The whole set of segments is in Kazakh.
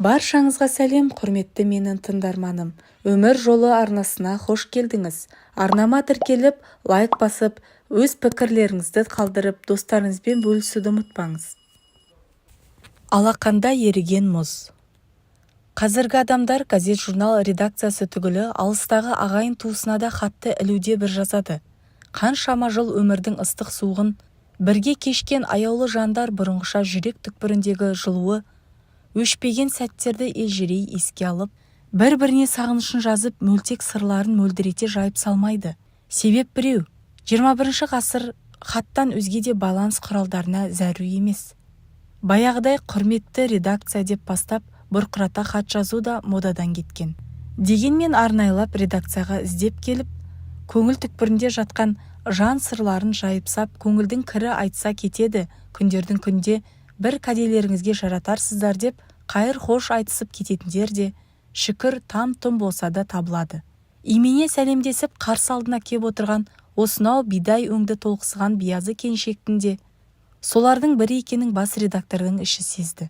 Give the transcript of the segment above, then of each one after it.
Баршаңызға сәлем, құрметті менің тыңдарманым! Өмір жолы арнасына қош келдіңіз! Арнама тіркеліп, лайк басып, өз пікірлеріңізді қалдырып, достарыңызбен бөлісуді ұмытпаңыз. Алақанда еріген мұз. Қазіргі адамдар газет-журнал редакциясы түгілі алыстағы ағайын-туысына да хатты ілуде бір жазады. Қаншама жыл өмірдің ыстық-суығын бірге кешкен аяулы жандар бұрынғыша жүрек түкпіріндегі жылуы өшпеген сәттерді елжірей еске алып, бір-біріне сағынышын жазып, мөлтек сырларын мөлдірете жайып салмайды. Себеп біреу: 21-ші ғасыр хаттан өзге де байланыс құралдарына зәру емес. Баяғыдай «Құрметті редакция» деп бастап, бұрқырата хат жазу да модадан кеткен. Дегенмен арнайылап редакцияға іздеп келіп, көңіл түкпірінде жатқан жан сырларын жайып сап, көңілдің кірі айтса кетеді, күндердің күнінде бір кәделеріңізге жаратарсыздар деп қайыр-хош айтысып кететіндер де, шүкір, там-тұм болса да табылады. Имене сәлемдесіп қарсы алдына кеп отырған осынау бидай өңді толықсыған биязы келіншектің де солардың бірі екенін бас редактордың іші сезді.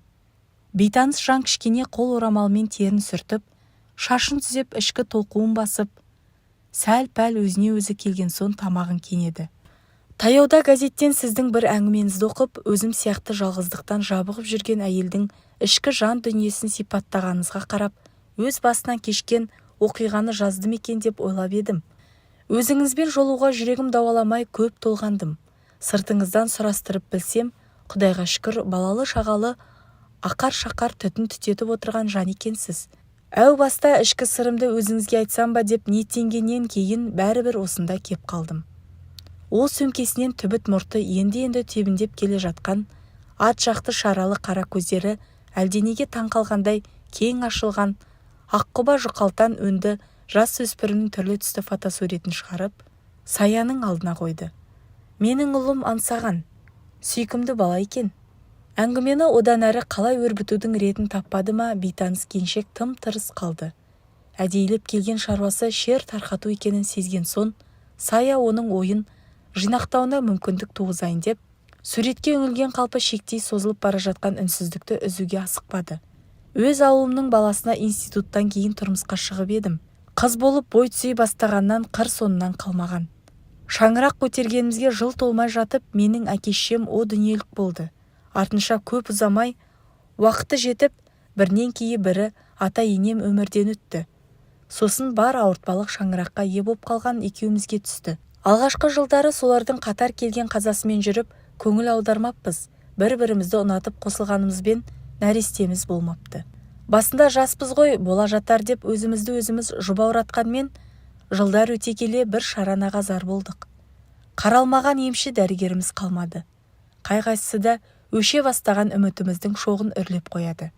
Бейтаныс жан кішкене қол орамалымен терін сүртіп, шашын түзеп, ішкі толқуын басып, сәл-пәл өзіне-өзі келген соң тамағын кенеді. «Таяуда газеттен сіздің бір әңгімеңізді оқып, өзім сияқты жалғыздықтан жабығып жүрген әйелдің ішкі жан дүниесін сипаттағаныңызға қарап, өз басынан кешкен оқиғаны жазды ма екен деп ойлап едім. Өзіңізбен жолығуға жүрегім дауаламай көп толғандым. Сыртыңыздан сұрастырып білсем, Құдайға шүкір, балалы-шағалы, ақар-шақар түтін түтетіп отырған жан екенсіз. Әу баста ішкі сырымды өзіңізге айтсам ба деп ниеттенгеннен кейін бәрібір осында кеп қалдым». Ол сөмкесінен түбіт мұрты енді-енді тебіндеп келе жатқан, ат жақты шаралы қара көздері әлденеге таң қалғандай кең ашылған, аққұба жұқалтаң өңді жас өспірімнің түрлі-түсті фотосуретін шығарып, Саяның алдына қойды. «Менің ұлым Аңсаған. Сүйкімді бала екен». Әңгімені одан әрі қалай өрбітудің ретін таппады ма, бейтаныс келіншек тым-тырыс қалды. Әдейілеп келген шаруасы шер тарқату екенін сезген соң, Сая оның ойын жинақтауына мүмкіндік туғызайын деп, суретке үңілген қалпы шектей созылып бара жатқан үнсіздікті үзуге асықпады. «Өз ауылымның баласына институттан кейін тұрмысқа шығып едім. Қыз болып бой түзей бастағаннан қыр соңынан қалмаған. Шаңырақ көтергенімізге жыл толмай жатып менің әке-шешем о дүниелік болды. Артынша көп ұзамай, уақыты жетіп, бірінен кейін бірі ата-енем өмірден өтті. Сосын бар ауыртпалық шаңыраққа ие боп қалған екеумізге түсті. Алғашқы жылдары солардың қатар келген қазасымен жүріп, көңіл аудармаппыз. Бір-бірімізді ұнатып қосылғанымызбен нәрестеміз болмапты. Басында жаспыз ғой, бола жатар деп өзімізді өзіміз жұбауратқанмен, жылдар өте келе бір шаранаға зар болдық. Қаралмаған емші дәрігеріміз қалмады. Қай-қайсысы да өше бастаған үмітіміздің шоғын үрлеп қояды.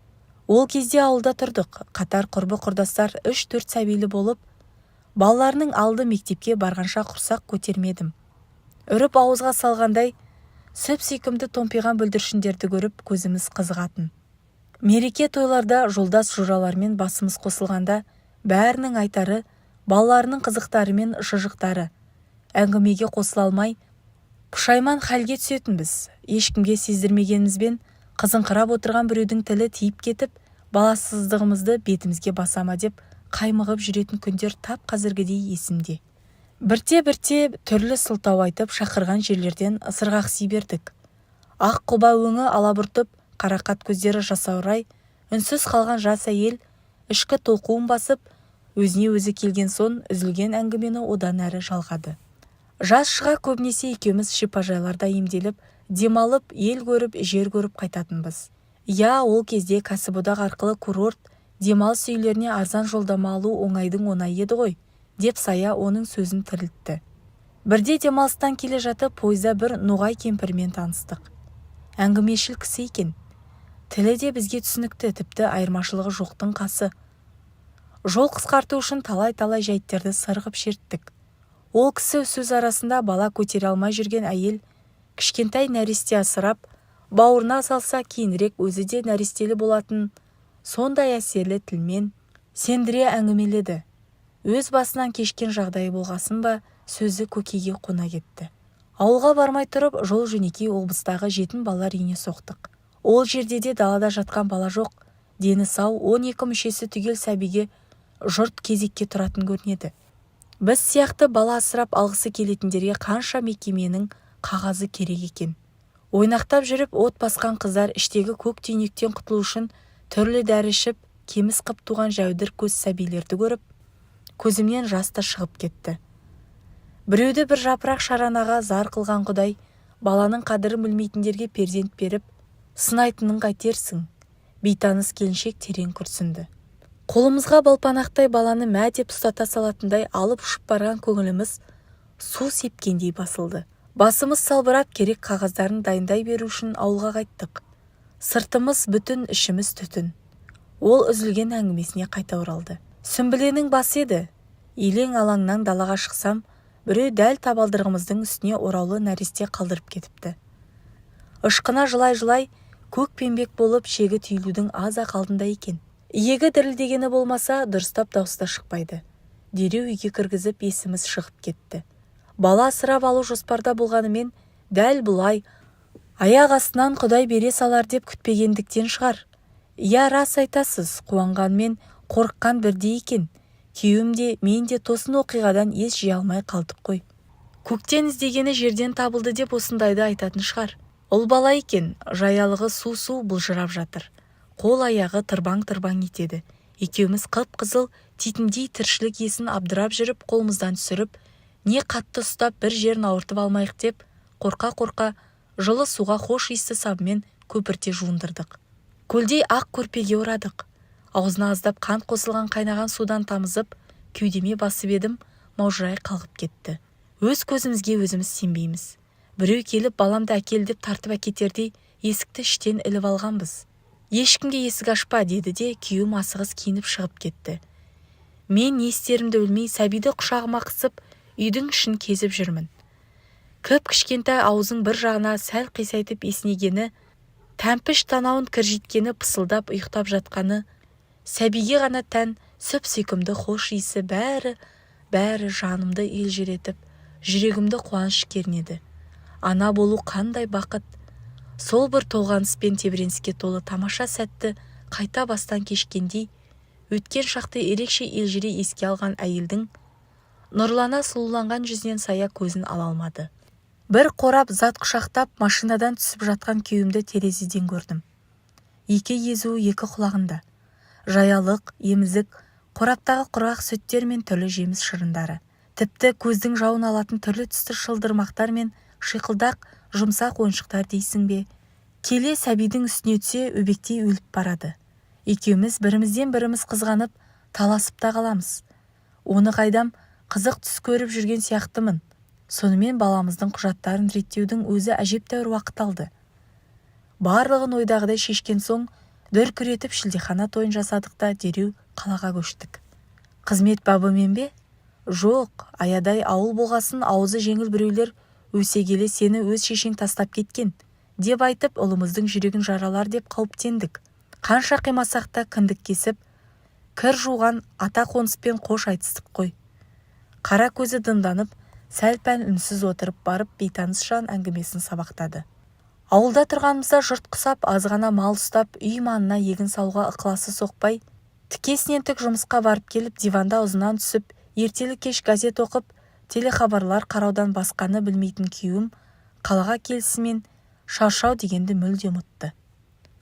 Ол кезде ауылда тұрдық. Қатар құрбы-құрдастар үш-төрт сәбилі болып, балаларының алды мектепке барғанша құрсақ көтермедім. Үріп ауызға салғандай сүп-сүйкімді томпиған бүлдіршіндерді көріп, көзіміз қызығатын. Мереке тойларда жолдас-жоралармен басымыз қосылғанда бәрінің айтары балаларының қызықтары мен шыжықтары. Әңгімеге қосыла алмай, пұшайман халге түсетінбіз. Ешкімге сездірмегенімізбен қызыңқырап отырған біреудің тілі тиіп кетіп, баласыздығымызды бетімізге баса ма деп қаймығып жүретін күндер тап қазіргідей есімде. Бірте-бірте түрлі сылтау айтып, шақырған жерлерден сырғақси бердік». Ақ құба өңі алабұртып, қарақат көздері жасаурай, үнсіз қалған жас әйел ішкі толқуын басып, өзіне өзі келген соң үзілген әңгімені одан әрі жалғады. «Жаз шыға көбінесе екеуміз шипажайларда емделіп, демалып, ел көріп, жер көріп қайтатынбыз. Иә, ол кезде кәсіподақ арқылы курорт, демалыс үйлеріне арзан жолдама алу оңайдың оңайы еді ғой», – деп Сая оның сөзін тірілтті. «Бірде демалыстан келе жатып пойызда бір ноғай кемпірмен таныстық. Әңгімешіл кісі екен. Тілі де бізге түсінікті, тіпті айырмашылығы жоқтың қасы. Жол қысқарту үшін талай-талай жәйттерді сыр ғып шерттік. Ол кісі сөз арасында бала көтере алмай жүрген әйел кішкентай нәресте асырап, бауырына салса, кейінірек өзі де нәрестелі болатынын сондай әсерлі тілмен сендіре әңгімеледі. Өз басынан кешкен жағдайы болғасын ба, сөзі көкейге қона кетті. Ауылға бармай тұрып, жол-жөнекей облыстағы жетім балалар үйіне соқтық. Ол жерде де далада жатқан бала жоқ. Дені сау, 12 мүшесі түгел сәбиге жұрт кезекке тұратын көрінеді. Біз сияқты бала асырап алғысы келетіндерге қанша мекеменің қағазы керек екен? Ойнақтап жүріп от басқан қыздар іштегі көк түйнектен құтылу үшін түрлі дәрі ішіп, кеміс қып туған жәудір көз сәбилерді көріп, көзімнен жас та шығып кетті. Біреуді бір жапырақ шаранаға зар қылған Құдай баланың қадірін білмейтіндерге перзент беріп, сынайтынын қайтерсің? Бейтаныс келіншек терең күрсінді. Қолымызға балпанақтай баланы мә деп ұстата салатындай алып ұшып барған көңіліміз су сепкендей басылды. Басымыз салбырап, керек қағаздарын дайындай беру үшін ауылға қайттық. Сыртымыз бүтін, ішіміз түтін. Ол үзілген әңгімесіне қайта оралды. Сүмбіленің басы еді. Елең-алаңнан далаға шықсам, біреу дәл табалдырығымыздың үстіне ораулы нәресте қалдырып кетіпті. Ышқына жылай-жылай көкпеңбек болып, шегі түйілудің аз-ақ алдында екен. Иегі дірілдегені болмаса, дұрыстап даусы да шықпайды. Дереу үйге кіргізіп, есіміз шығып кетті. Бала асырап алу жоспарда болғанымен, дәл бұлай аяқ астынан Құдай бере салар деп күтпегендіктен шығар. Иә, рас айтасыз, қуанғанмен қорыққан бірдей екен. Күйеуім де, мен де тосын оқиғадан ес жия алмай қалдық қой. Көктен іздегені жерден табылды деп осындайды айтатын шығар. Ұл бала екен, жаялығы су-су былжырап жатыр. Қол-аяғы тырбаң-тырбаң етеді. Екеуміз қып-қызыл титімдей тіршілік иесін абдырап жүріп қолымыздан түсіріп, не қатты ұстап бір жерін ауыртып алмайық деп, қорқа-қорқа жылы суға хош иісті сабынмен көпірте жуындырдық. Көлдей ақ көрпеге орадық. Аузына аздап қант қосылған қайнаған судан тамызып, кеудеме басып едім, маужырай қалғып кетті. Өз көзімізге өзіміз сенбейміз. Біреу келіп баламды әкел деп тартып әкетердей есікті іштен іліп алғанбыз. Ешкімге есік ашпа, деді де күйеуім асығыс киініп шығып кетті. Мен не істерімді білмей, сәбиді құшағыма қысып, үйдің ішін кезіп жүрмін. Кіп-кішкентай аузын бір жағына сәл қисайтып есінегені, тәмпіш танауын кіржиткені, пысылдап ұйықтап жатқаны, сәбиге ғана тән сүп-сүйкімді хош иісі бәрі, бәрі жанымды елжіретіп, жүрегімді қуаныш кернеді. Ана болу қандай бақыт! Сол бір толғаныс пен тебіреніске толы тамаша сәтті қайта бастан кешкендей, өткен шақты ерекше елжірей еске алған әйелдің нұрлана сұлуланған жүзінен Сая көзін ала алмады. Бір қорап зат құшақтап машинадан түсіп жатқан күйеуімді терезеден көрдім. Екі езуі екі құлағында. Жаялық, емізік, қораптағы құрғақ сүттер мен түрлі жеміс шырындары. Тіпті көздің жауын алатын түрлі түсті шылдырмақтар мен шиқылдақ жұмсақ ойыншықтар дейсің бе? Келе сәбидің үстіне түсе өбектей өліп барады. Екеуміз бірімізден біріміз қызғанып, таласып та қаламыз. Оны қайдам, қызық түс көріп жүрген сияқтымын. Сонымен баламыздың құжаттарын реттеудің өзі әжептәуір уақыт алды. Барлығын ойдағыдай шешкен соң, дүркіретіп шілдехана тойын жасадық та дереу қалаға көштік. Қызмет бабымен бе? Жоқ, аядай ауыл болғасын аузы жеңіл біреулер өсе келе сені өз шешең тастап кеткен деп айтып, ұлымыздың жүрегін жаралар деп қауіптендік. Қанша қимасақ та кіндік кесіп, кір жуған ата қоныспен қош айтыстық қой. Қара көзі дымданып, сәл-пәл үнсіз отырып барып бейтаныс жан әңгімесін сабақтады. Ауылда тұрғанымызда жұрт құсап, азғана мал ұстап, үй маңына егін салуға ықыласы соқпай, тікесінен тік жұмысқа барып келіп, диванда ұзыннан түсіп, ертелі-кеш газет оқып, телехабарлар қараудан басқаны білмейтін күйеуім қалаға келісімен шаршау дегенді мүлде ұмытты.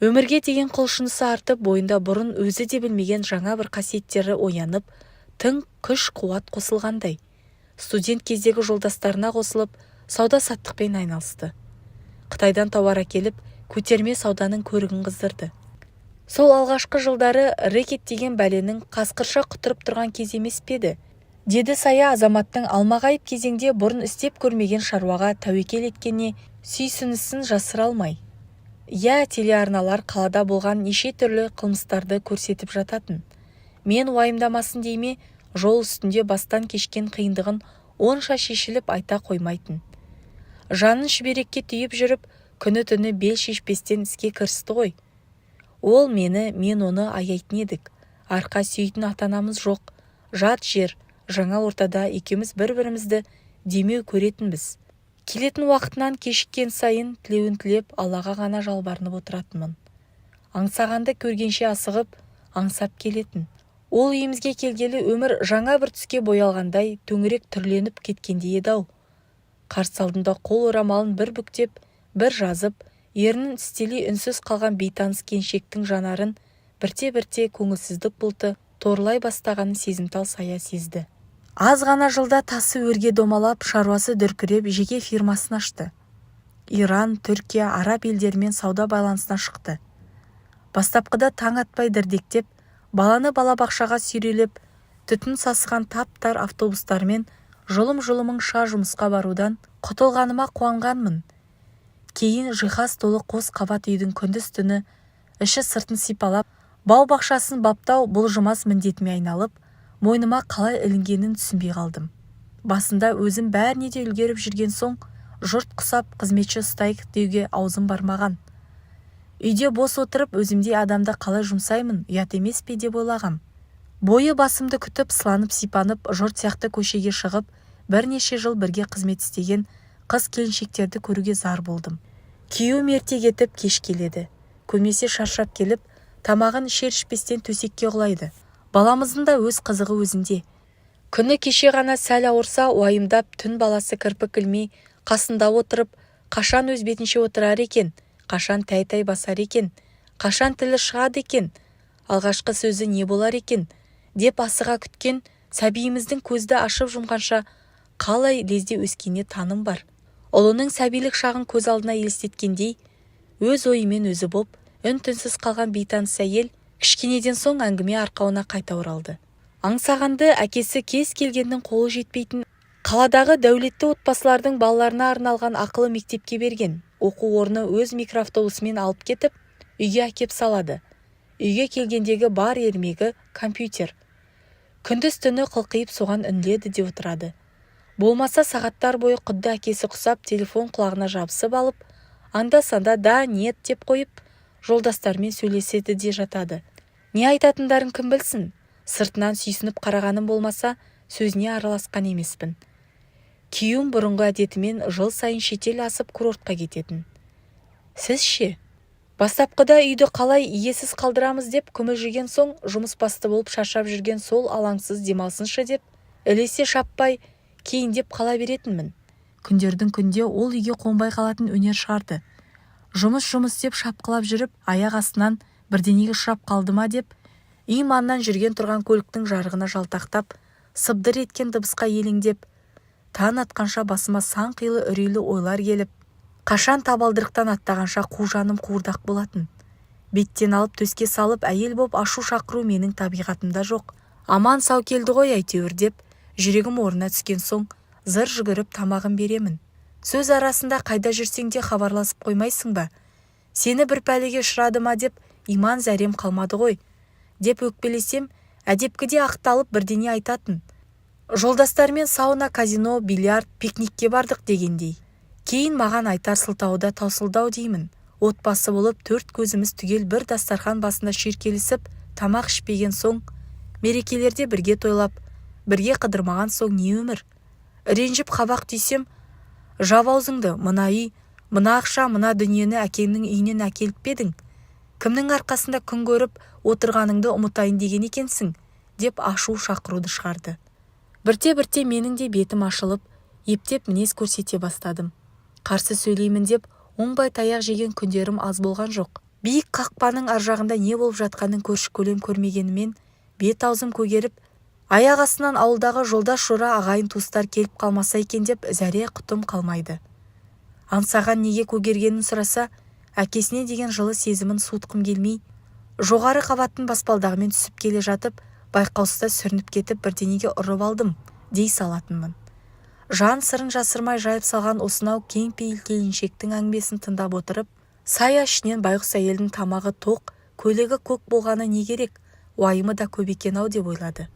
Өмірге деген құлшынысы артып, бойында бұрын өзі де білмеген жаңа бір қасиеттері оянып, тың күш-қуат қосылғандай. Студент кездегі жолдастарына қосылып, сауда-саттықпен айналысты. Қытайдан тауар әкеліп, көтерме сауданың көрігін қыздырды. Сол алғашқы жылдары рэкет деген бәленің қасқырша құтырып тұрған кезі емес пе еді? Деді Сая азаматтың алмағайып кезеңде бұрын істеп көрмеген шаруаға тәуекел еткеніне сүйсінісін жасыра алмай. Иә, телеарналар қалада болған неше түрлі қылмыстарды көрсетіп жататын. Мен уайымдамасын дей ме, жол үстінде бастан кешкен қиындығын онша шешіліп айта қоймайтын. Жанын шүберекке түйіп жүріп, күні-түні бел шешпестен іске кірісті ғой. Ол мені, мен оны аяйтын едік. Арқа сүйейтін ата-анамыз жоқ. Жат жер, жаңа ортада екеуміз бір-бірімізді демеу көретінбіз. Келетін уақытынан кешіккен сайын тілеуін тілеп, Аллаға ғана жалбарынып отыратынмын. Аңсағанды көргенше асығып, аңсап келетін. Ол үйімізге келгелі өмір жаңа бір түске боялғандай, төңірек түрленіп кеткендей еді-ау. Қарсы алдында қол орамалын бір бүктеп, бір жазып, ернін тістелей үнсіз қалған бейтаныс келіншектің жанарын бірте-бірте көңілсіздік бұлты торлай бастағанын сезімтал Сая сезді. Аз ғана жылда тасы өрге домалап, шаруасы дүркіреп, жеке фирмасын ашты. Иран, Түркия, Араб елдерімен сауда байланысына шықты. Бастапқыда таң атпай дірдектеп, баланы балабақшаға сүйрелеп, түтін сасыған тап-тар автобустармен жұлым-жұлымыңша жұмысқа барудан құтылғаныма қуанғанмын. Кейін жиһаз толы қос қабат үйдің күндіз-түні іші-сыртын сипалап, бау-бақшасын баптау бұлжымас міндетіме айналып, мойныма қалай ілінгенін түсінбей қалдым. Басында өзім бәріне де үлгеріп жүрген соң, жұрт құсап қызметші ұстайық деуге аузым бармаған. Үйде бос отырып, өзімдей адамды қалай жұмсаймын, ұят емес пе деп ойлағам. Бойы басымды күтіп, сыланып-сипанып, жұрт сияқты көшеге шығып, бірнеше жыл бірге қызмет істеген қыз-келіншектерді көруге зар болдым. Күйеуім ерте кетіп, кеш келеді. Көбінесе шаршап келіп, тамағын ішер-ішпестен төсекке құлайды. Баламыздың да өз қызығы өзінде. Күні кеше ғана сәл ауырса, уайымдап, түн баласы кірпік ілмей қасында отырып, қашан өз бетінше отырар екен, қашан тәй-тәй басар екен, қашан тілі шығады екен, алғашқы сөзі не болар екен деп асыға күткен сәбиіміздің көзді ашып-жұмғанша қалай лезде өскеніне таным бар. Ұлының сәбилік шағын көз алдына елестеткендей, өз ойымен өзі боп, үн-түнсіз қалған бейтаныс әйел кішкенеден соң әңгіме арқауына қайта оралды. Аңсағанды әкесі кез келгеннің қолы жетпейтін қаладағы дәулетті отбасылардың балаларына арналған ақылы мектепке берген. Оқу орны өз микроавтобусымен алып кетіп, үйге әкеп салады. Үйге келгендегі бар ермегі компьютер. Күндіз-түні қылқиып соған үңіледі де отырады. Болмаса сағаттар бойы құдды әкесі құсап телефон құлағына жабысып алып, анда-санда да, нет деп қойып, жолдастарымен сөйлеседі де жатады. Не айтатындарын кім білсін, сыртынан сүйсініп қарағаным болмаса, сөзіне араласқан емеспін. Күйеуім бұрынғы әдетімен жыл сайын шетел асып курортқа кететін. Сіз ше? Бастапқыда үйді қалай иесіз қалдырамыз деп күмілжіген соң, жұмыс басты болып шаршап жүрген сол алаңсыз демалсыншы деп, ілесе шаппай, кейіндеп қала беретінмін. Күндердің күнде ол үйге қонбай қалатын өнер шығарды. Жұмыс жұмыс деп шапқылап жүріп, аяқ астынан бірдеңеге ұшырап қалды ма деп, үй маңынан жүрген тұрған көліктің жарығына жалтақтап, сыбдыр еткен дыбысқа елеңдеп, таң атқанша басыма сан қилы үрейлі ойлар келіп, қашан табалдырықтан аттағанша қу жаным қуырдақ болатын. Беттен алып төске салып әйел боп ашу шақыру менің табиғатымда жоқ. Аман сау келді ғой әйтеуір деп, жүрегім орнына түскен соң зыр жүгіріп тамағын беремін. Сөз арасында қайда жүрсең де хабарласып қоймайсың ба? Сені бір пәлеге ұшырады ма деп иман зәрем қалмады ғой, деп өкпелесем, әдепкіде ақталып бірдеңе айтатын. Жолдастарымен сауна, казино, бильярд, пикникке бардық дегендей. Кейін маған айтар сылтауы да таусылды-ау деймін. Отбасы болып төрт көзіміз түгел бір дастархан басында шүйіркелесіп тамақ ішпеген соң, мерекелерде бірге тойлап, бірге қыдырмаған соң не өмір? Ренжіп қабақ түйсем, жап аузыңды, мына үй, мына ақша, мына дүниені әкеңнің үйінен әкеліп пе едің? Кімнің арқасында күн көріп отырғаныңды ұмытайын деген екенсің, деп ашу шақыруды шығарды. Бірте-бірте менің де бетім ашылып, ептеп мінез көрсете бастадым. Қарсы сөйлеймін деп оңбай таяқ жеген күндерім аз болған жоқ. Биік қақпаның ар жағында не болып жатқанын көрші-көлем көрмегенімен, бет-аузым көгеріп, аяқ астынан ауылдағы жолдас-жора, ағайын-туыстар келіп қалмаса екен деп зәре құтым қалмайды. Аңсаған неге көгергенін сұраса, әкесіне деген жылы сезімін суытқым келмей, жоғары қабаттың баспалдағымен түсіп келе жатып, байқаусызда сүрініп кетіп бірдеңеге ұрып алдым дей салатынмын. Жан сырын жасырмай жайып салған осынау кең пейіл келіншектің әңгімесін тыңдап отырып, Сая ішінен байғұс әйелдің тамағы тоқ, көйлегі көк болғаны не керек, уайымы да көп екен-ау деп ойлады.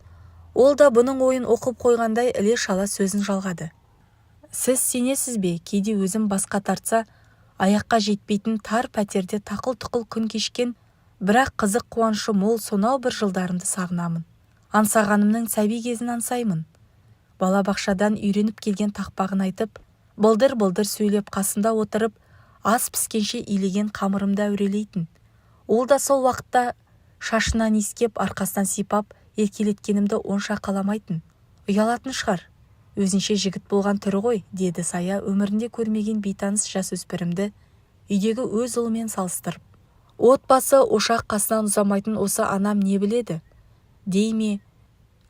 Ол да бұның ойын оқып қойғандай іле-шала сөзін жалғады. Сіз сенесіз бе, кейде өзім басқа тартса, аяққа жетпейтін тар пәтерде тақыл-тұқыл күн кешкен, бірақ қызық қуанышы мол сонау бір жылдарымды сағынамын. Аңсағанымның сәби кезін аңсаймын. Балабақшадан үйреніп келген тақпағын айтып, былдыр-былдыр сөйлеп қасында отырып, ас піскенше илеген қамырымды әурелейтін. Ол да сол уақытта шашынан иіскеп, арқасынан сипап еркелеткенімді онша қаламайтын. Ұялатын шығар. Өзінше жігіт болған түрі ғой, деді Сая өмірінде көрмеген бейтаныс жасөспірімді үйдегі өз ұлымен салыстырып. Отбасы ошақ қасынан ұзамайтын осы анам не біледі? Дей ме?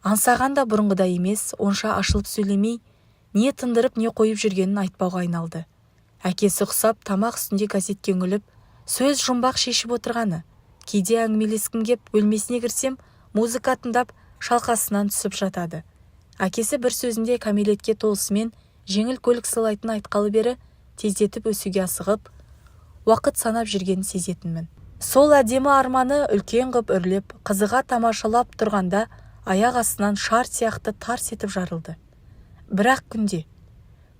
Аңсаған да бұрынғыдай емес, онша ашылып сөйлемей, не тындырып, не қойып жүргенін айтпауға айналды. Әкесі ұқсап тамақ үстінде газетке үңіліп, сөз жұмбақ шешіп отырғаны. Кейде әңгімелескім кеп, бөлмесіне кірсем, музыка тыңдап, шалқасынан түсіп жатады. Әкесі бір сөзінде кәмелетке толысымен жеңіл көлік сыйлайтынын айтқалы бері тездетіп өсуге асығып, уақыт санап жүргенін сезетінмін. Сол әдемі арманы үлкен ғып үрлеп, қызыға тамашалап тұрғанда аяқ астынан шар сияқты тарс етіп жарылды. Бір-ақ күнде,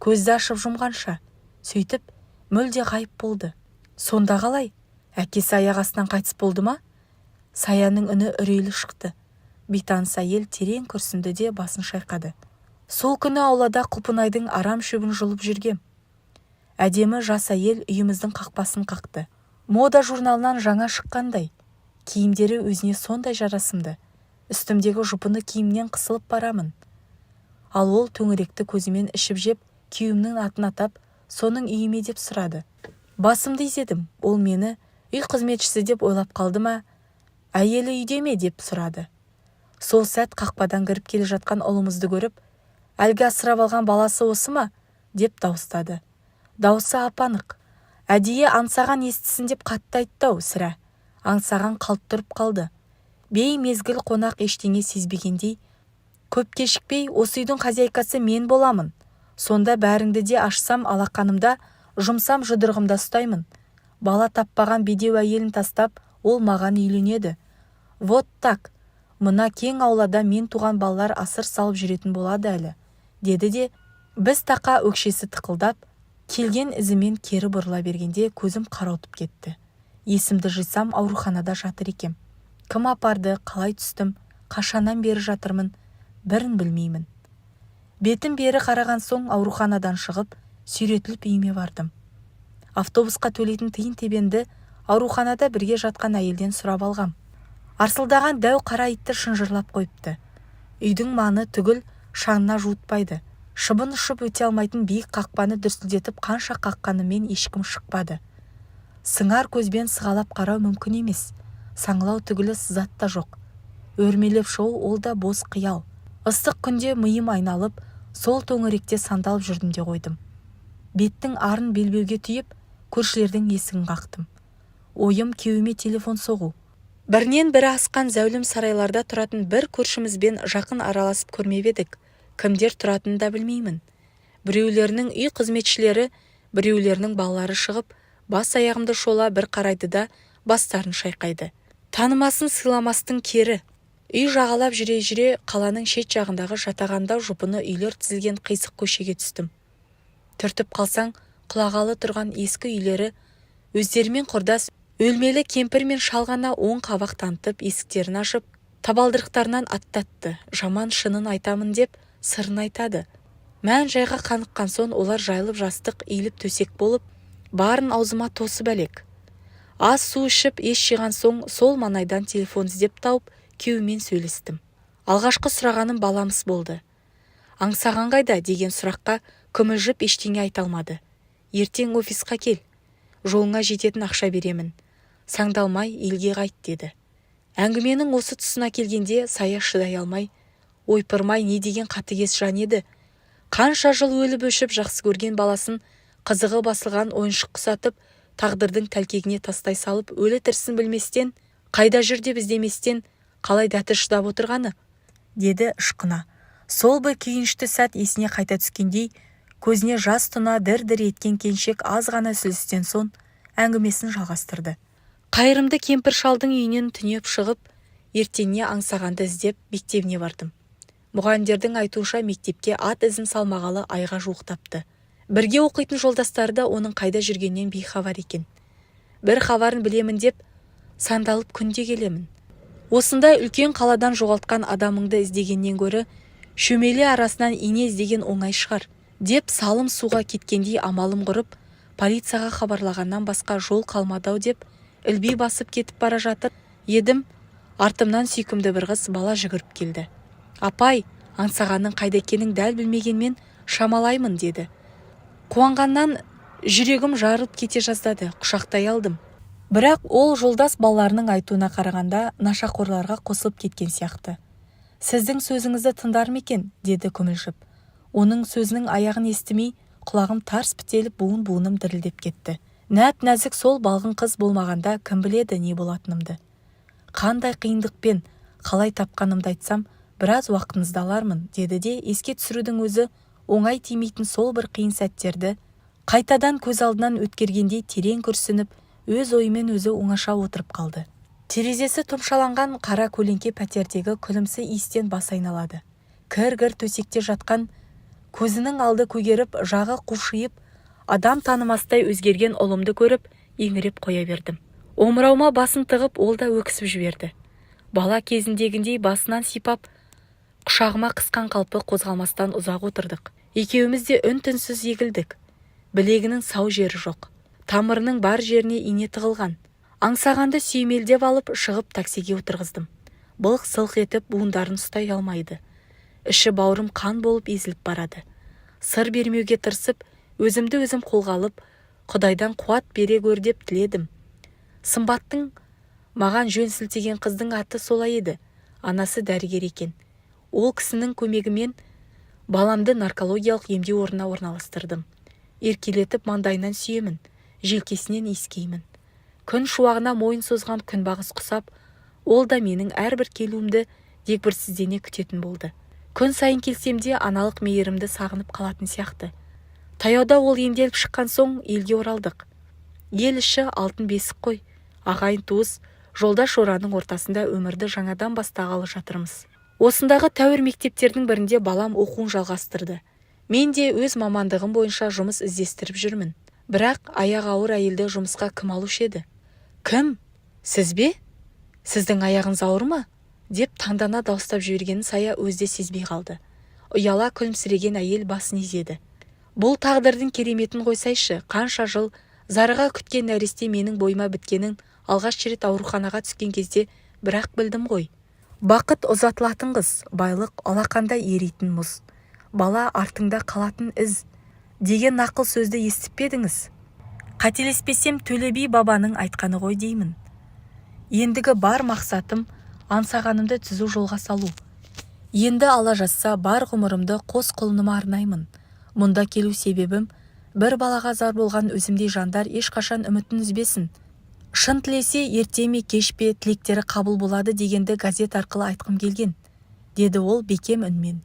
көзді ашып жұмғанша, сөйтіп мүлде ғайып болды. Сонда қалай? Әкесі аяқ астынан қайтыс болды ма? Саяның үні үрейлі шықты. Бейтаныс әйел терең күрсінді де басын шайқады. Сол күні аулада құлпынайдың арам шөбін жұлып жүргем. Әдемі жас әйел үйіміздің қақпасын қақты. Мода журналынан жаңа шыққандай. Киімдері өзіне сондай жарасымды. Үстімдегі жұпыны киімнен қысылып барамын. Ал ол төңіректі көзімен ішіп жеп, күйеуімнің атын атап, соның үйі ме деп сұрады. Басымды изедім. Ол мені үй қызметшісі деп ойлап қалды ма? Әйелі үйде ме деп сұрады. Сол сәт қақпадан кіріп келе жатқан ұлымызды көріп, әлгі асырап алған баласы осы ма? Деп дауыстады. Даусы ап-анық. Әдейі Аңсаған естісін деп қатты айтты-ау, сірә. Аңсаған қалт тұрып қалды. Беймезгіл қонақ ештеңе сезбегендей, көп кешікпей осы үйдің хозяйкасы мен боламын. Сонда бәріңді де ашсам алақанымда, жұмсам жұдырығымда ұстаймын. Бала таппаған бедеу әйелін тастап, ол маған үйленеді. Вот так. Мына кең аулада мен туған балалар асыр салып жүретін болады әлі, деді де, біз тақа өкшесі тықылдап, келген ізімен кері бұрыла бергенде көзім қарауытып кетті. Есімді жисам, ауруханада жатыр екем. Кім апарды, қалай түстім, қашаннан бері жатырмын, бірін білмеймін. Бетім бері қараған соң ауруханадан шығып, сүйретіліп үйіме бардым. Автобусқа төлейтін тиын-тебенді ауруханада бірге жатқан әйелден сұрап алғам. Арсылдаған дәу қара итті шынжырлап қойыпты. Үйдің маңы түгіл шаңына жуытпайды. Шыбын ұшып өте алмайтын биік қақпаны дүрсілдетіп қанша қаққанымен ешкім шықпады. Сыңар көзбен сығалап қарау мүмкін емес. Саңылау түгілі сызат та жоқ. Өрмелеп шығу ол да бос қиял. Ыстық күнде миым айналып, сол төңіректе сандалып жүрдім де қойдым. Беттің арын белбеуге түйіп, көршілердің есігін қақтым. Ойым күйеуіме телефон соғу. Бірінен бірі асқан зәулім сарайларда тұратын бір көршімізбен жақын араласып көрмеп едік. Кімдер тұратынын да білмеймін. Біреулерінің үй қызметшілері, біреулерінің балалары шығып, бас аяғымды шола бір қарайды да бастарын шайқайды. Танымасын сыйламастың кері. Үй жағалап жүре-жүре қаланың шет жағындағы жатағандау жұпыны үйлер тізілген қисық көшеге түстім. Түртіп қалсаң, құлағалы тұрған ескі үйлері өздерімен құрдас өлмелі кемпір мен шал ғана оң қабақ танытып, есіктерін ашып, табалдырықтарынан аттатты. Жаман шынын айтамын деп сырын айтады. Мән жайға қаныққан соң олар жайлып жастық иіліп төсек болып, барын аузыма тосып әлек. Аз су ішіп, ес жиған соң сол маңайдан телефон іздеп тауып, күйеуіммен сөйлестім. Алғашқы сұрағаным баламыз болды. Аңсаған қайда деген сұраққа күмілжіп ештеңе айта алмады. Ертең офисқа кел. Жолыңа жететін ақша беремін. Саңдалмай елге қайт деді. Әңгіменің осы тұсына келгенде Сая шыдай алмай, ойпырмай, не деген қатыгез жан еді. Қанша жыл өліп-өшіп жақсы көрген баласын қызығы басылған ойыншық құсатып, тағдырдың тәлкегіне тастай салып, өлі тірісін білместен, қайда жүр деп іздеместен, қалай дәті шыдап отырғаны? Деді ышқына. Сол бір күйінішті сәт есіне қайта түскендей, көзіне жас тұна дір-дір еткен келіншек аз ғана үзілістен соң әңгімесін жалғастырды. Қайырымды кемпір шалдың үйінен түнеп шығып, ертеңіне Аңсағанды іздеп мектебіне бардым. Мұғалімдердің айтуынша, мектепке ат ізін салмағалы айға жуықтапты. Бірге оқитын жолдастары да оның қайда жүргенінен бейхабар екен. Бір хабарын білемін деп сандалып күнде келемін. Осындай үлкен қаладан жоғалтқан адамыңды іздегеннен гөрі шөмеле арасынан ине іздеген оңай шығар деп салым суға кеткендей амалым құрып, полицияға хабарлағаннан басқа жол қалмады-ау деп Ілби басып кетіп бара жатыр едім, артымнан сүйкімді бір қыз бала жүгіріп келді. «Апай, Аңсағанның қайда екенін дәл білмегенмен, шамалаймын», – деді. Қуанғаннан жүрегім жарылып кете жаздады, құшақтай алдым. Бірақ ол жолдас балаларының айтуына қарағанда, нашақорларға қосылып кеткен сияқты. «Сіздің сөзіңізді тыңдар ма екен?» – деді күмілжіп. Оның сөзінің аяғын естімей, құлағым тарс бітеліп, буын-буыным дірілдеп кетті. Нәп-нәзік сол балғын қыз болмағанда, кім біледі не болатынымды. Қандай қиындықпен, қалай тапқанымды айтсам, біраз уақытыңызды алармын, деді де, еске түсірудің өзі оңай тимейтін сол бір қиын сәттерді қайтадан көз алдынан өткергендей терең күрсініп, өз ойымен өзі оңаша отырып қалды. Терезесі тұмшаланған қара көлеңке пәтердегі күлімсі иістен бас айналады. Кір-кір төсекте жатқан, көзінің алды көгеріп, жағы қушиып, адам танымастай өзгерген ұлымды көріп, еңіреп қоя бердім. Омырауыма басын тығып, ол да өксіп жіберді. Бала кезіндегіндей басынан сипап, құшағыма қысқан қалпы қозғалмастан ұзақ отырдық. Екеуміз де үн-түнсіз егілдік. Білегінің сау жері жоқ, тамырының бар жеріне ине тығылған. Аңсағанды сүйемелдеп алып шығып, таксиге отырғыздым. Былқ-сылқ етіп, буындарын ұстай алмайды. Іші-бауырым қан болып езіліп барады. Сыр бермеуге тырысып, өзімді өзім қолға алып, құдайдан қуат бере гөр деп тіледім. Сымбаттың, маған жөн сілтеген қыздың аты солай еді, анасы дәрігер екен. Ол кісінің көмегімен баламды наркологиялық емдеу орнына орналастырдым. Еркелетіп маңдайынан сүйемін, желкесінен иіскеймін. Күн шуағына мойын созған күнбағыс құсап, ол да менің әрбір келуімді дегбірсіздене күтетін болды. Күн сайын келсем де, аналық мейірімді сағынып қалатын сияқты. Таяуда ол емделіп шыққан соң, елге оралдық. Ел іші алтын бесік қой. Ағайын туыс, жолдас жораның ортасында өмірді жаңадан бастағалы жатырмыз. Осындағы тәуір мектептердің бірінде балам оқуын жалғастырды. Мен де өз мамандығым бойынша жұмыс іздестіріп жүрмін. Бірақ аяғы ауыр әйелді жұмысқа кім алушы еді? «Кім, сіз бе? Сіздің аяғыңыз ауыр ма?» – деп таңдана дауыстап жібергенін Сая өзі де сезбей қалды. Ұяла күлімсіреген әйел басын изеді. Бұл тағдырдың кереметін қойсайшы! Қанша жыл зарыға күткен нәресте менің бойыма біткенін алғаш рет ауруханаға түскен кезде бірақ білдім ғой. Бақыт – ұзатылатын қыз, байлық – алақанда еритін мұз, бала – артыңда қалатын із деген нақыл сөзді естіп пе едіңіз? Қателеспесем, Төле би бабаның айтқаны ғой деймін. Ендігі бар мақсатым – Аңсағанымды түзу жолға салу. Енді ала жазса, бар ғұмырымды қос құлыныма арнаймын. Мұнда келу себебім – бір балаға зар болған өзімдей жандар ешқашан үмітін үзбесін, шын тілесе, ерте ме, кеш пе, тілектері қабыл болады дегенді газет арқылы айтқым келген, деді ол бекем үнмен.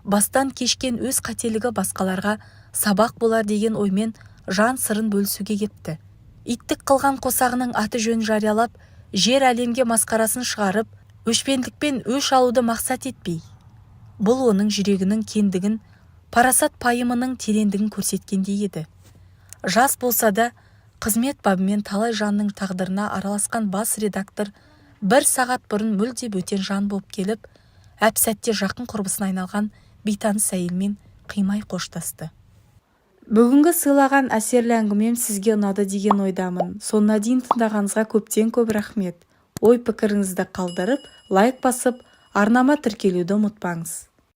Бастан кешкен өз қателігі басқаларға сабақ болар деген оймен жан сырын бөлісуге кепті. Иттік қылған қосағының аты-жөнін жариялап, жер әлемге масқарасын шығарып, өшпендікпен өш алуды мақсат етпей, бұл оның жүрегінің кеңдігін, парасат пайымының тереңдігін көрсеткендей еді. Жас болса да, қызмет бабымен талай жанның тағдырына араласқан бас редактор бір сағат бұрын мүлде бөтен жан болып келіп, әп-сәтте жақын құрбысына айналған бейтаныс әйелмен қимай қоштасты. Бүгінгі сыйлаған әсерлі әңгімем сізге ұнады деген ойдамын. Соңына дейін тыңдағаныңызға көптен көп рахмет. Ой-пікіріңізді қалдырып, лайк басып, арнама тіркелуді ұмытпаңыз.